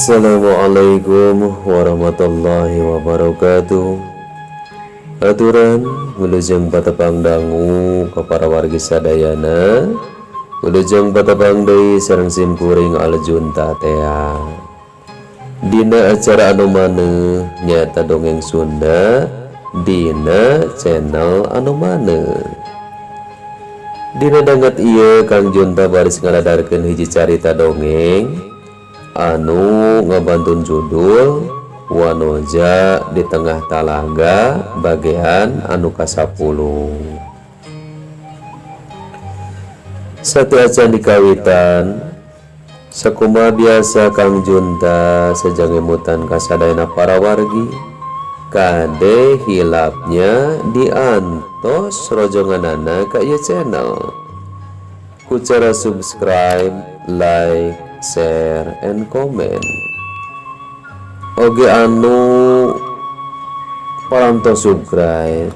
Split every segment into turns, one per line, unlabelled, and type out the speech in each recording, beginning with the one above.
Assalamualaikum warahmatullahi wabarakatuh. Aturan wilujeng patepang dangu ka para wargi sadayana. Wilujeng patepang deui sareng sim kuring Aljunta tea. Dina acara anu maneuh nyaeta dongeng Sunda dina channel anu maneuh. Dina danget ieu Kang Junta baris ngadadarkeun hiji carita dongeng anu ngabantun judul Wanoja di Tengah Talaga bagian anu ka-10. Satu acan dikawitan sakumaha biasa Kang Junta sejang emutan kasadayana para wargi kade hilapnya diantos rojonganana ka ieu channel ku cara subscribe, like, share, and comment. Oge anu parantos subscribe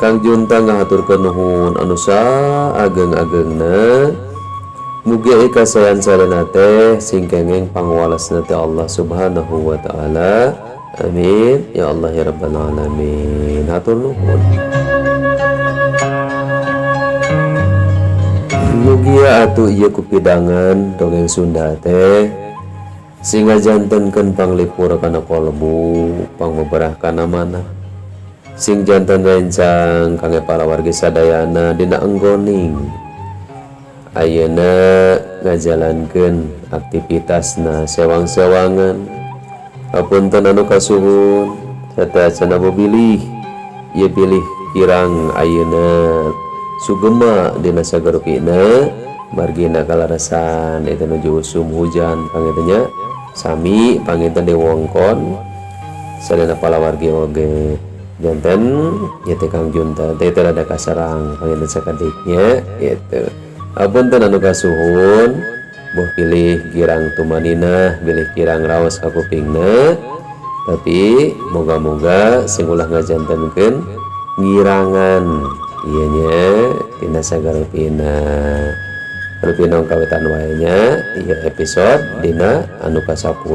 Kang Junta ngahaturkeun nuhun anu saageng-agengna. Mugi kasayan sadayana teh sing kengeng pangwalesna teh Allah Subhanahu wa taala. Amin ya Allah ya rabbal alamin. Hatur nuhun. Mugia atuh ieu kupidangan dongeng Sunda teh sing ngajantenkeun panglipur kana kolbu, pangbeberah kana manah, sing janten rencang kangge para wargi sadayana dina enggoning ayeuna ngajalankeun aktivitasna sewang-sewangan. Hapunten anu kasuhun sateuacan bilih ieu bilih kirang ayeuna sugema dina sagarupina margina kalarasan eta nuju usum hujan panginten sami panginten di wongkon sadayana palawargi oge janten ieu teh Kang Junta teh teu rada kasarang panginten sakadiknya gitu. Apunten anu kasuhun boh pilih girang tumaninah bilih kirang raos ka kupingna, tapi moga-moga sing ulah ngajantenkeun ngirangan ieu nya dina sagarupina. Rupina kawitan wae nya ieu episode dina anu ka-10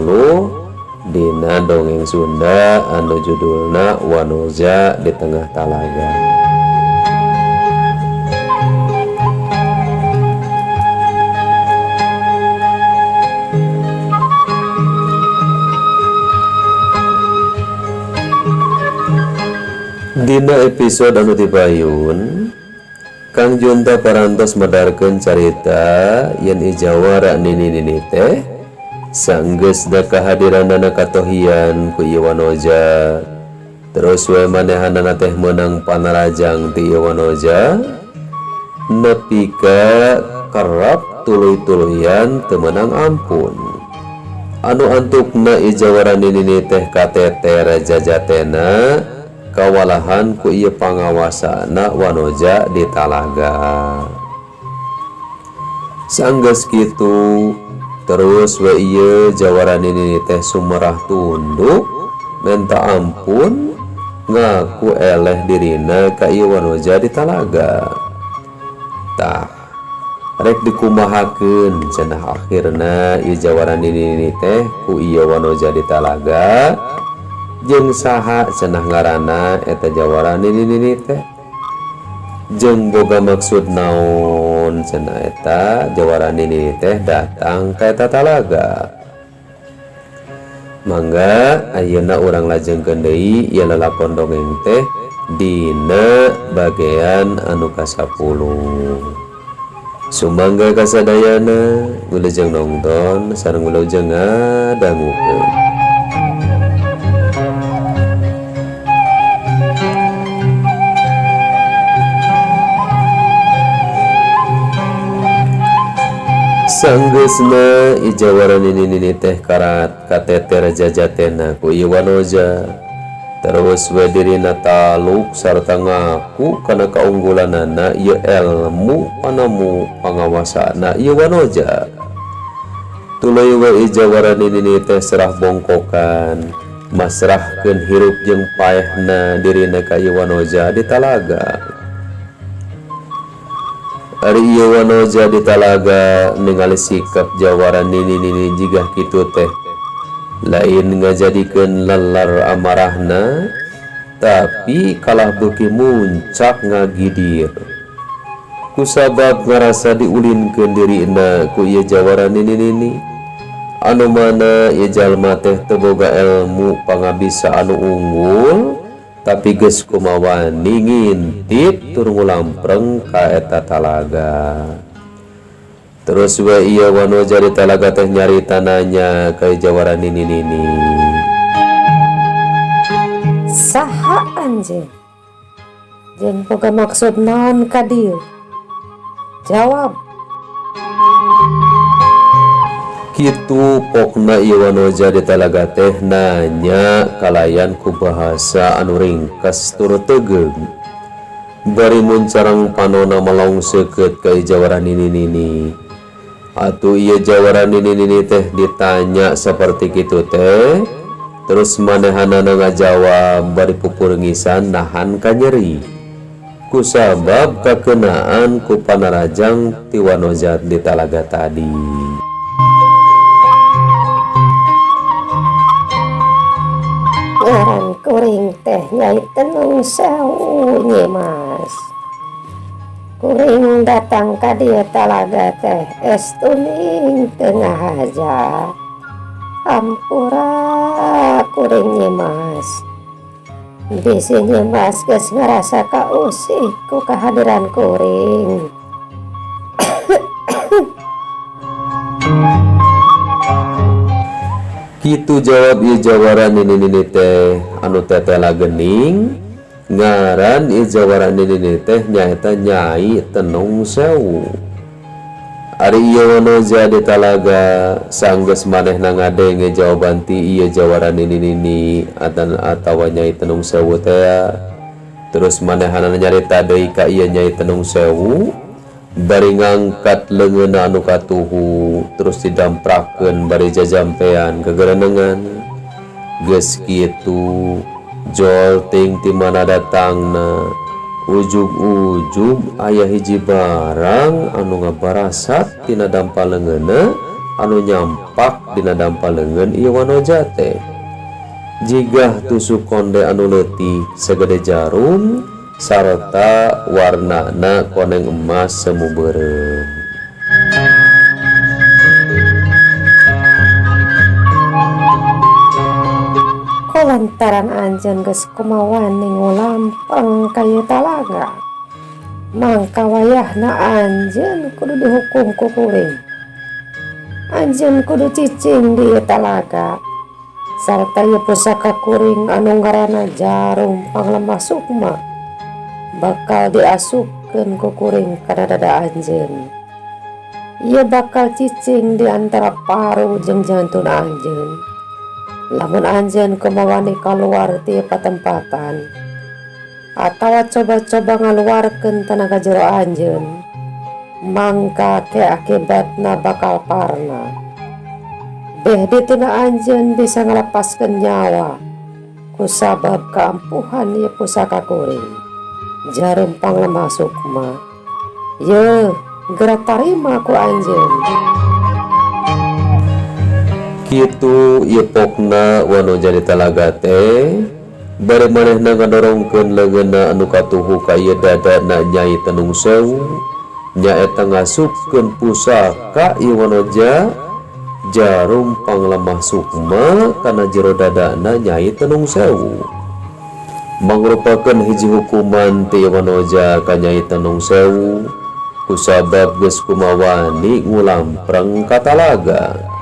dina dongeng Sunda anu judulna Wanoja di Tengah Talaga. Dina episode anu tipayun Kang Junta parantos medarkeun carita yen ijawara nini-nini teh sanggeus da kehadiranana katohian ku ieu Wanoja. Terus we manehanana teh meunang panarajang ti ieu Wanoja nepi ka kerap tuluy-tuluyan teu meunang ampun. Anu antukna ijawara nini-nini teh kateter jajatena kawalahan ku ieu pangawasana Wanoja di talaga. Sanggeus kitu terus we ieu jawara nini teh sumerah tunduk minta ampun ngaku eleh dirina ka ieu Wanoja di talaga. Tah rek dikumahakeun cenah akhirna ieu jawara nini teh ku ieu Wanoja di talaga jeung saha cenah ngaranna eta jawara nini teh jeung boga maksud naon cenah eta jawara nini teh datang ka eta talaga. Mangga ayeuna urang lajengkeun deui ieu lalakon dongeng teh dina bagean anu ka-10. Sumangga kasadayana wilujeng nongton sareng wilujeng ngadangukeun. Sanggeusna ijawara nini-nini teh karat kateter jajatena ku ieu Wanoja. Terus we dirina taluk sarta ngaku kana kaunggulanana ieu elmu panamu pangawasana ieu Wanoja. Tuluy we ijawara nini-nini teh serah bongkokan masrahkeun hirup jeung paehna dirina ka ieu Wanoja di talaga. Ari ieu wanoja di talaga ningali sikap jawara nini-nini jigah kitu teh lain ngajadikeun lelar amarahna tapi kalah beuki muncak ngagidir kusabab ngarasa diulinkeun dirina ku ieu jawara nini-nini anu mana ieu jalma teh teu boga elmu pangabisa anu unggul tapi geus kumawani ngintip tur ngulampreng ka eta talaga. Terus we ieu wanoja di talaga teh nyarita nanya ka jawara nini-nini.
Saha anjeun? Jeung boga maksud naon ka dieu? Jawab.
Kitu pokna ieu wanoja di talaga teh nanya kalayan ku bahasa anu ringkes tur tegeung. Bari muncarang panona melong seukeut ka jawara nini-nini. Atuh ieu jawara nini-nini teh ditanya seperti kitu teh, terus manehanana ngajawab bari pupurengisan nahan kanyeri. Kusabab kakenaan ku panarajang ti wanoja di talaga tadi.
Ngaran kuring teh Nyai Tenung Sewu Nyi Mas. Kuring datang ka dieu talaga teh estuning teu ngahaja. Hampura kuring Nyi Mas. Bisi Nyi Mas geus ngarasa kausik ku kehadiran kuring.
Kitu jawab ieu jawara nini-nini teh anu tetela gening. Ngaran ieu jawara nini-nini teh nyaeta Nyai Tenung Sewu. Ari ieu wanoja di talaga sanggeus manehna ngadenge jawaban ti ieu jawara nini-nini atawa Nyai Tenung Sewu teh. Terus manehanana nyarita deui ka ieu Nyai Tenung Sewu bari ngangkat leungeunna anu katuhu terus didamprakeun bari jajampean kegerenengan. Geus kitu jol ting ti mana datangna ujug-ujug aya hiji barang anu ngabarasat tina dampa leungeunna anu nyampak dina dampa leungeun ieu wanoja teh. Jigah tusuk konde anu leutik sagede jarum sarta warnana koneng emas semu beureum.
Kulantaran anjeun geus kumawani ngulampeng ka ieu talaga, mangka wayahna anjeun kudu dihukum ku kuring. Anjeun kudu cicing di ieu talaga sarta ieu pusaka kuring anu ngaranna Jarum Panglemah Sukma bakal diasupkeun ku kuring kana dada anjeun. Ieu bakal cicing di antara paru jeung jantun anjeun. Lamun anjeun kumawani kaluar ti patempatan atawa coba-coba ngaluarkeun tenaga jero anjeun, mangka ke akibatna bakal parna. Beh dituna anjeun bisa ngalepaskeun nyawa kusabab kaampuhan ieu pusaka kuring Jarum Panglemah Sukma. Ye, geura tarima ku anjeun.
Kitu ieu pokna wanoja di talaga teh bari manehna ngadorongkeun leungeunna anu katuhu ka ieu dadana Nyai Tenung Sewu nyaeta ngasupkeun pusaka ieu wanoja Jarum Panglemah Sukma kana jero dadana Nyai Tenung Sewu. Mangrupakeun hiji hukuman ti wanoja ka Nyai Tenung Sewu kusabab geus kumawani ngulampreng ka talaga.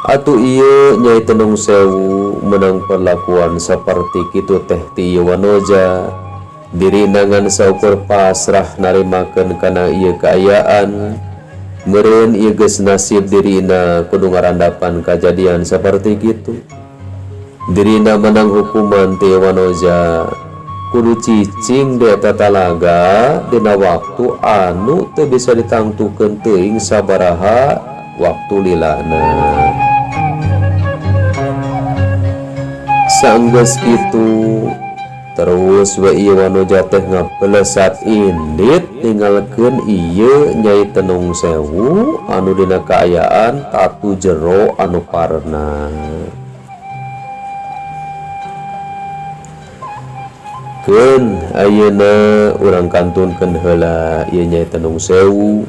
Atuh ieu Nyai Tenung Sewu menang perlakuan saperti kitu teh ti ieu wanoja dirina ngan saukur pasrah narimakeun kana ieu kaayaan. Meureun ieu geus nasib dirina kudu ngarandapan kajadian saperti kitu. Dirina menang hukuman ti wanoja kudu cicing di eta talaga dina waktu anu teu bisa ditangtukeun teuing sabaraha waktu lilana. Sanggeus kitu terus we ieu wanoja teh ngapelesat indit Ninggalkeun ieu Nyai Tenung Sewu anu dina kaayaan tatu jero anu parna. Keun ayeuna urang kantunkeun heula ieu Nyai Tenung Sewu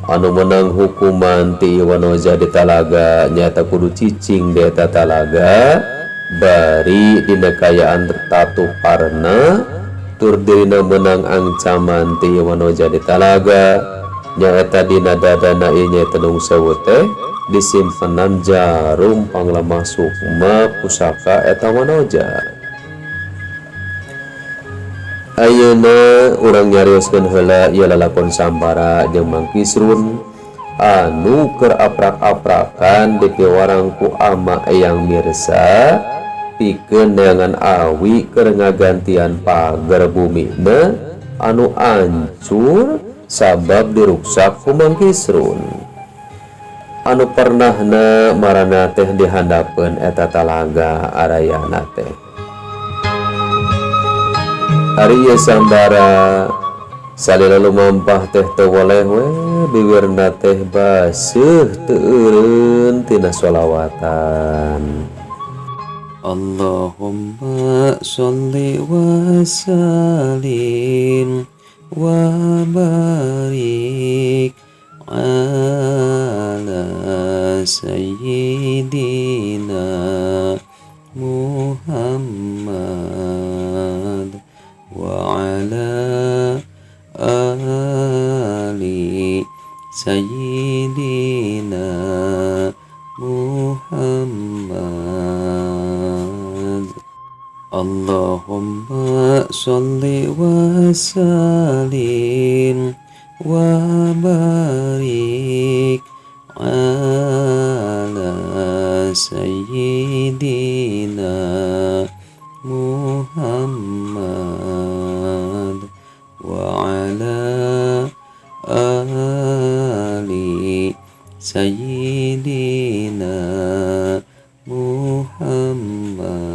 anu menang hukuman ti Wanoja di talaga nyata kudu cicing di eta talaga bari dina kaayaan tatu parna tur dirina menang ancaman ti Wanoja di talaga nyaeta dina dadana ieu Nyai Tenung Sewu teh disimpenan jarum panglemah sukma pusaka eta Wanoja. Ayeuna urang nyarioskeun heula ieu lalakon Sambara jeung Mang Kisrun anu keur aprak-aprakan dipiwarang ku ama Eyang Mirsa pikeun neangan awi keur ngagantian pager bumina anu ancur sabab diruksak ku Mang Kisrun. Anu pernahna marana teh dihandapeun eta talaga arayana teh. Ari ieu Sambara salila lumampah teh teu woleh we biwirna teh baseuh teu eureun tina sholawatan.
Allahumma sholli wa sallim wa barik ala sayyidina Muhammad wa ala ali sayyidina Muhammad. Allahumma sholli wa sallim wa barik ala sayyidina Muhammad wa ala ali sayyidina Muhammad.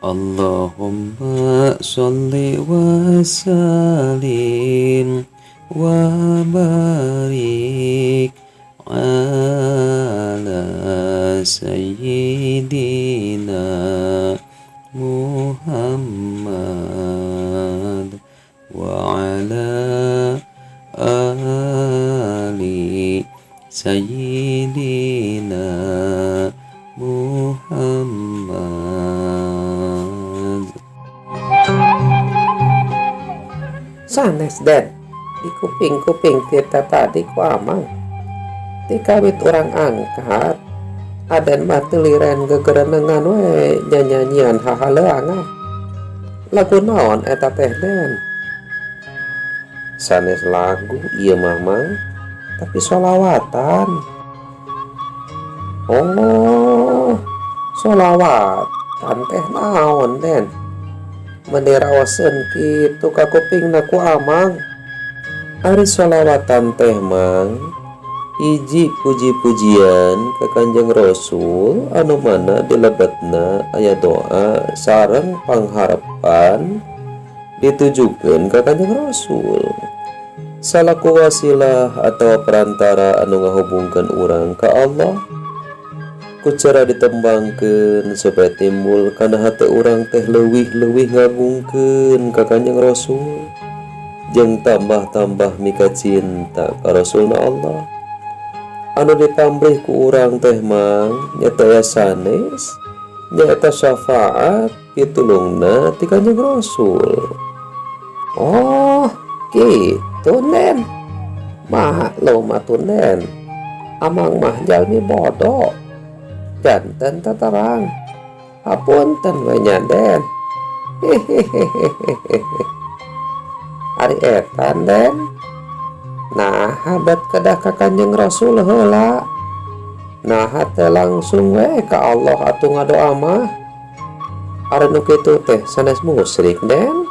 Allahumma sholli wa sallim wa barik ala sayyidina Muhammad wa ala ali sayyidina Muhammad.
Sanes Den, di kuping-kuping kita tadi ku amang dikawit orang angkat Aden mah teu liren gegerenengan we nyanyanyian hahaleuangan. Lagu naon eta teh Den? Sanes lagu ieu mah Mang, tapi sholawatan. Oh, sholawatan teh naon Den? Meni raoseun kitu ka kupingna ku amang.
Ari sholawatan teh Mang, hiji puji-pujian ka Kanjeng Rasul anu mana dilebetna aya doa sareng pangharepan ditujukeun ka Kanjeng Rasul salaku wasilah atau perantara anu ngahubungkeun urang ka Allah ku cara ditembangkeun supaya timbul kana hate urang teh leuwih-leuwih ngagungkeun ka Kanjeng Rasul jeung tambah-tambah mika cinta ka Rasulna Allah anu dipamrih ku urang teh Mang nyata aya sanes nyaeta syafaat pitulungna ti Kanjeng Rasul.
Oh, gitu Nen. Maklum atuh Nen, amang mah jalmi bodoh janten teterang. Hapunten we nya Den. Hehehehehe. Ari eta Den, nah habat kedah ka Kanjeng Rasul heula. Nah teh langsung we ka Allah atuh ngadoa mah. Ari nu kitu teh sanes musyrik Den?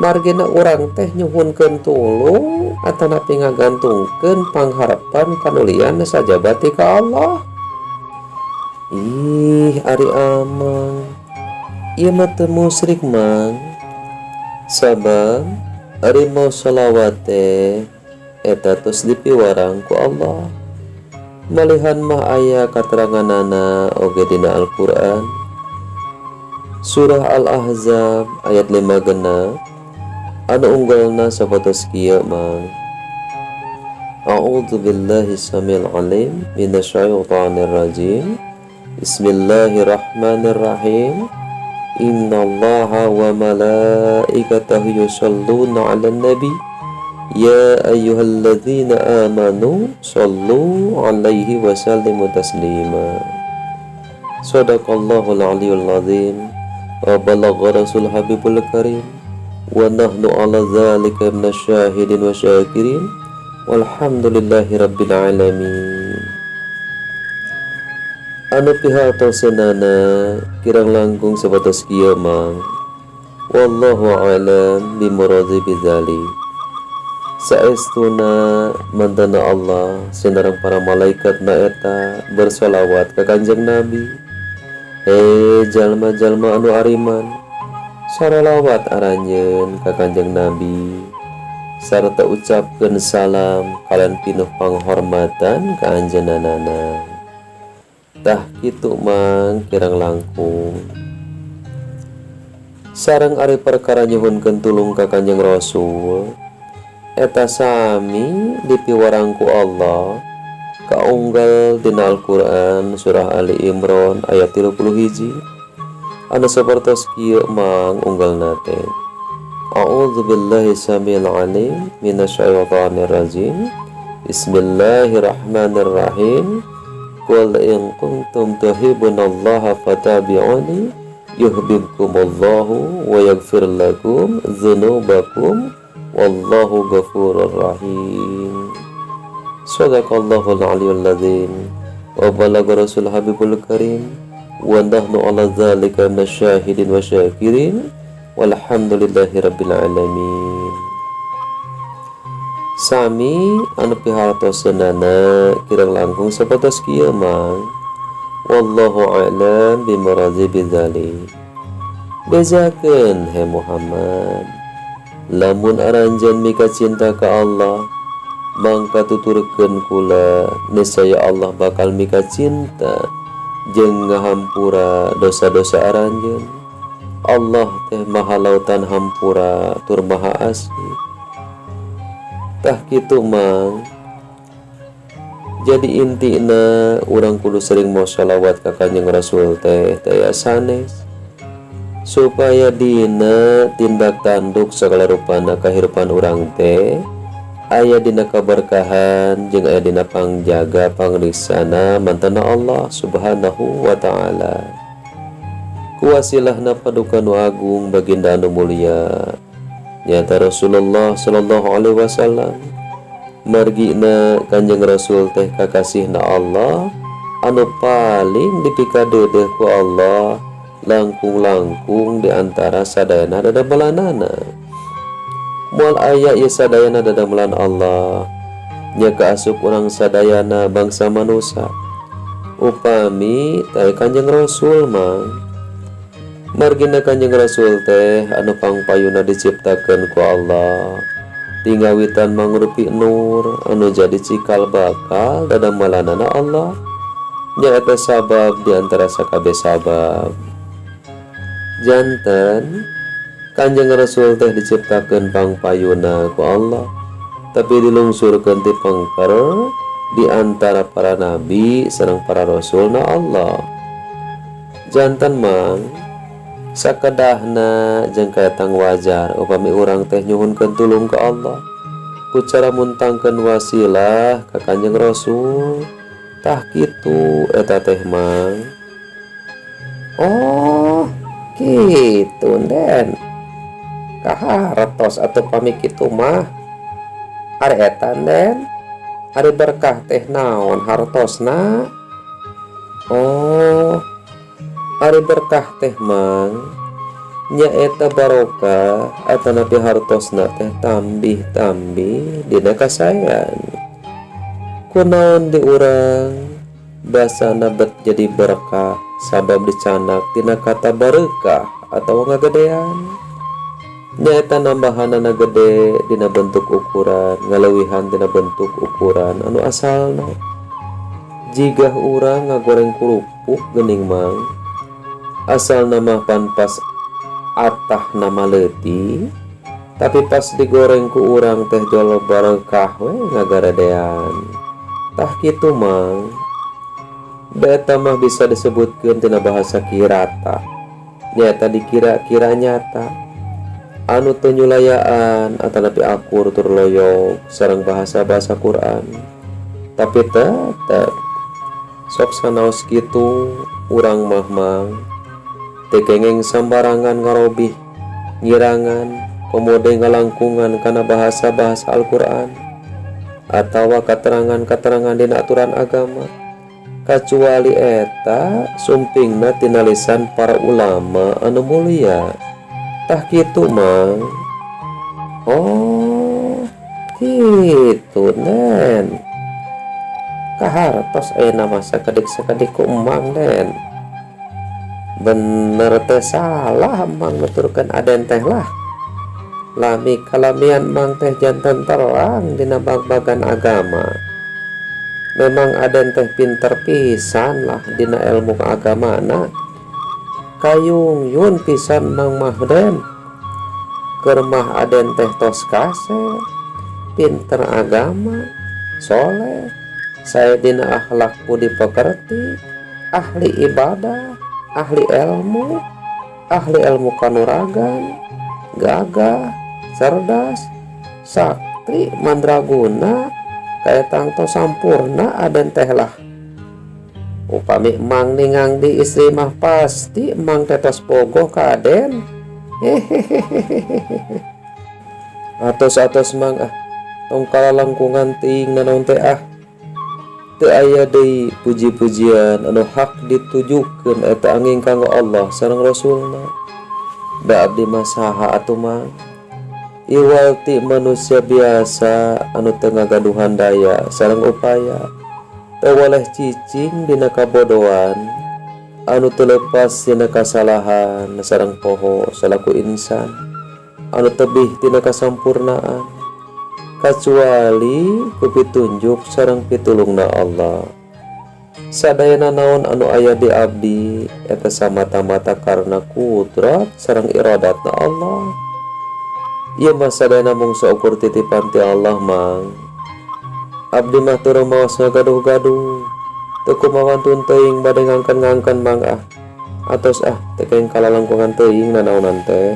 Margina urang teh nyuhunkeun tulung atanapi ngagantungkeun pangharepan kanulian sajabati ka Allah.
Ih, ari amang ieu mah teu musyrik Mang. Sabab ari maos shalawat teh eta tos dipiwarang ku Allah. Malihan mah aya kateranganana oge dina Al-Qur'an. Surah Al-Ahzab ayat 5 genep anu unggalna sapertos kieu mang. A'udzu billahi samil alim minasyaitonir rajim. Bismillahirrahmanirrahim. Innallaha wa malaikatahu yusholluna 'alan nabi. Ya ayyuhalladzina amanu shollu 'alaihi wa sallimu taslima. Shadaqallahul aliyyul azim wa balagha rasul habibul karim wa nahnu 'ala dzalika minasyahidin wa syakirin. Walhamdulillahi rabbil alamin. Anu pihartoseunana kirang langkung sapertos kieu mang. Wallahu a'lam bimuradi bidzalik. Saestuna mantana Allah sinareng para malaikat na eta bersolawat ka Kanjeng Nabi. He jalma-jalma anu ariman, saralawat aranjeun ka Kanjeng Nabi sarta ucapkeun salam kalian pinuh panghormatan ka anjeunna. Tah kitu mang kirang langkung. Sareng ari perkara nyuhunkeun tulung ka Kanjeng Rasul eta sami dipiwarang ku Allah kaunggal dina Al-Qur'an surah Ali Imran ayat 31 anu sapertos kieu mang unggalna teh. A'udzu billahi samil alim minasyaitonir rajim. Bismillahirrahmanirrahim. Qul in kuntum tuhibbunallaha fattabi'uni yuhibbukumullahu wa yaghfir lakum dzunubakum wallahu ghafurur rahim. Shadaqallahul aliyyul azim wa balagha rasul habibul karim wa nahnu ala dzalika minasyahidin wa syakirin. Walhamdulillahi rabbil alamin. Sami anu pihartoseunana kirang langkung sapertos kieu mang. Wallahu a'lam bimuradi bidzalik. Bejakeun he Muhammad, lamun aranjeun mika cinta ka Allah mangka tuturkeun kula, niscaya Allah bakal mika cinta jeung ngahampura dosa-dosa aranjeun. Allah teh maha lautan hampura tur maha asih. Tah kitu mang. Jadi intina urang kudu sering maos shalawat ka Kanjeng Rasul teh taya sanes, supaya dina tindak tanduk segala rupana kahirupan urang teh aya dina kaberkahan jeung aya dina pangjaga pangriksana mantana Allah Subhanahu wa taala. Kuwasilahna paduka nu agung baginda anu mulia nyata Rasulullah sallallahu alaihi wasallam. Margina Kanjeng Rasul teh kakasihna Allah anu paling dipikadeudeuh ku Allah langkung-langkung di antara sadayana dadamelanana. Moal aya ieu sadayana dadamelan Allah nya kaasup urang sadayana bangsa manusia upami teh Kanjeng Rasul mah. Margina Kanjeng Rasul teh anu pangpayuna diciptakeun ku Allah tingawitan mangrupi nur anu jadi cikal bakal dadamelanana Allah nyaeta sabab di antara sakabeh sabab. Janten Kanjeng Rasul teh diciptakeun pangpayuna ku Allah tapi dilungsurkeun ti pengker di antara para nabi sareng para rasulna Allah. Janten mang sakedahna jeung kaetang wajar upami urang teh nyuhunkeun tulung ka Allah ku cara muntangkeun wasilah ka Kanjeng Rasul. Tah kitu eta teh mang.
Oh kitu Den, kahartos atuh pami kitu mah. Ari eta Den, ari berkah teh naon hartosna?
Oh, ari berkah teh mang nyaeta barokah atanapi hartosna teh tambih-tambih dina kasaean. Kunaon di urang basana bet jadi berkah sabab dicanak tina kata barekah atau ngagedean. Nyaeta nambahanana gede dina bentuk ukuran ngaleuwihan dina bentuk ukuran anu asalna. Jigah urang ngagoreng kurupuk geuning mang asalna mah pan pas atahna mah leutik tapi pas digoreng ku urang teh jol barekah we ngagaredean. Tah kitu mang. Da eta mah bisa disebutkeun tina bahasa kirata nyaeta dikira-kira nyata anu teu nyulayaan atanapi akur tur loyog sareng bahasa-bahasa Quran. Tapi tetep sok sanaos kitu urang mah mang teu kenging sambarangan ngarobih ngirangan komode ngalangkungan kana bahasa-bahasa Al-Qur'an atawa katerangan-katerangan dina aturan agama kacuali eta sumpingna tina lisan para ulama anu mulia. Tah kitu mang. Oh kitu nen. Kahartos ayeuna mah sakedik-sakedik ku emang den. Bener teh salah emang nuturkeun aden teh lah. Lami kalamian mang teh janten terang dina bag-bagan agama. Memang aden teh pinter pisan lah dina ilmu keagamana. Kayung yun pisan mang mah den. Keur mah aden teh tos kasep, pinter agama, soleh, sae dina akhlak budi pekerti, ahli ibadah, ahli ilmu, ahli ilmu kanuragan, gagah, cerdas, sakti, mandraguna, kaetang tos sampurna aden teh lah. Upami emang ningang di istri mah pasti emang teh tos bogoh ka aden. Hehehehe. Atos-atos mang ah, tong kalalangkungan teuing nanaon teh ah. Teu aya deui puji-pujian anu hak ditujukeun eta anging kanggo Allah sareng Rasulna. Da abdi mah saha atuh mang? Iwal ti manusia biasa anu teu ngagaduhan daya sareng upaya. Teu waleh cicing dina kabodohan anu teu leupas tina kasalahan sareng poho salaku insan anu tebih tina kasampurnaan kacuali ku pitunjuk sareng pitulungna Allah. Sadayana naon anu aya di abdi eta samata-mata karena kudrat sareng iradatna Allah. Ieu mah sadayana mung saukur titipan ti Allah mang. Abdi mah teu rumaos ngagaduh-gaduh, teu kumawantun teuing bade ngangken-ngangken mang ah. Atos ah teu kenging kalalangkungan teuing nanaonan teh.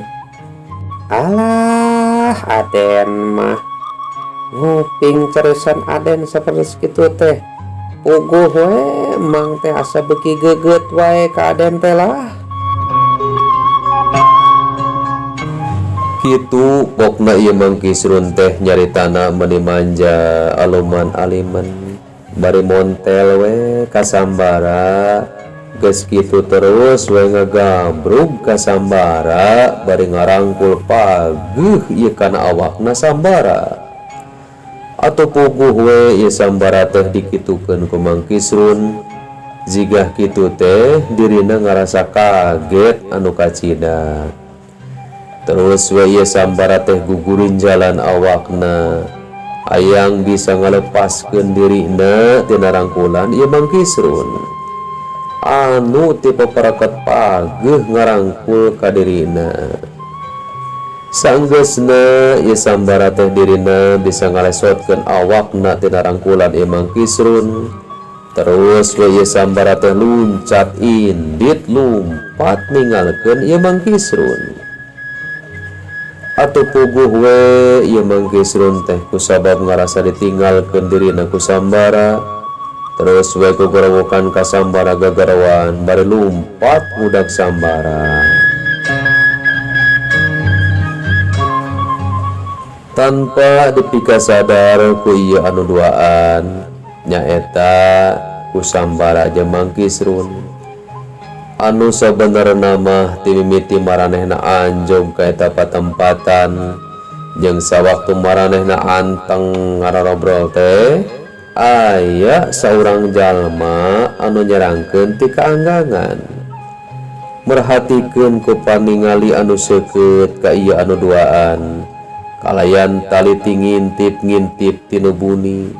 Alah aden mah nguping cariosan aden sapertos kitu teh. Puguh we emang teh asa beuki geugeut wae ka aden teh lah.
Kitu pokna ieu Mang Kisrun teh nyaritana meuni manja aluman alimen bari montel we kasambara geus kitu terus we ngagambrug kasambara bari ngarangkul pageuh ieu kana awakna sambara. Atuh puguh we ieu sambara teh dikitukeun ku Mang Kisrun. Jigah kitu teh dirina ngarasa kaget anu kacida. Terus we ieu sambara teh gugurin jalan awakna hayang bisa ngalepaskeun dirina tina rangkulan ieu Mang Kisrun anu ti paparakat pageuh ngarangkul ka dirina. Sanggeusna ieu sambara teh dirina bisa ngalesotkeun awakna tina rangkulan ieu Mang Kisrun. Terus we ieu sambara teh luncat indit lumpat ninggalkeun ieu Mang Kisrun. Atuh puguh we ieu Mang Kisrun teh kusabab ngarasa ditinggalkeun dirina ku sambara. Terus we gogorowokan ka sambara gagarawan bari lumpat ngudag sambara. Tanpa dipikasadar ku ieu anu duaan nyaeta ku sambara jeung Mang Kisrun. Anu sabenerna mah ti mimiti maranehna anjog ka eta patempatan jeung sawaktu maranehna anteng ngarobrol teh aya saurang jalma anu nyerangkeun ti kaanggangan. Merhatikeun ku paningali anu seukeut ka ieu anu duaan kalayan taliti ngintip-ngintip tinu buni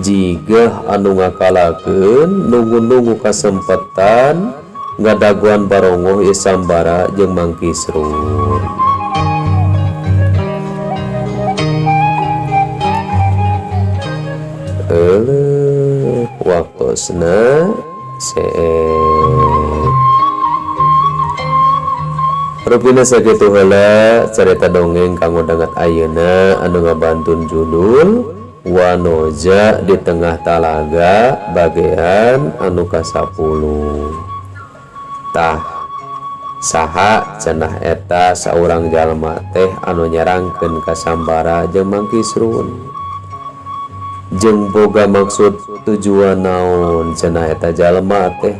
jigah anu ngakalakeun nunggu-nunggu kasempetan ngadaguan barongoh ieu Sambara jeung Mang Kisrun. Euleuh waktosna seep. Rupina sakitu heula carita dongeng kanggo danget ayeuna anu ngabantun judul Wanoja di Tengah Talaga bagian anu ka-10. Tah saha cenah eta saurang jalma teh anu nyerangkeun ka Sambara jeung Mang Kisrun jeung boga maksud tujuan naon cenah eta jalma teh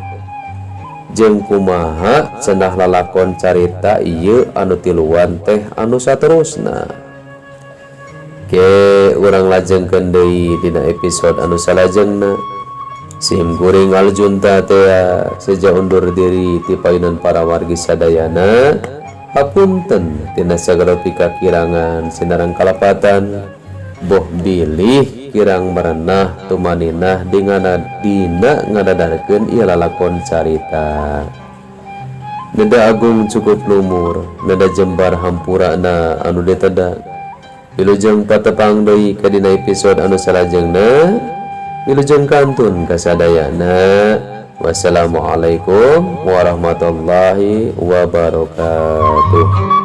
jeung kumaha cenah lalakon carita ieu anu tiluan teh anu saterusna. Ke urang lajengkeun deui dina episode anu salajengna. Sim kuring Aljunta tea seja undur diri ti payunan para wargi sadayana. Hapunten tina sagala pikakirangan sinareng kalepatan boh bilih kirang merenah tumaninah dingana dina ngadadarkeun ieu lalakon carita. Neda agung cukup lumur, neda jembar hampurana anu diteda. Wilujeng patepang deui ka dina episode anu salajengna. Wilujeng kantun kasadayana. Wassalamualaikum warahmatullahi wabarakatuh.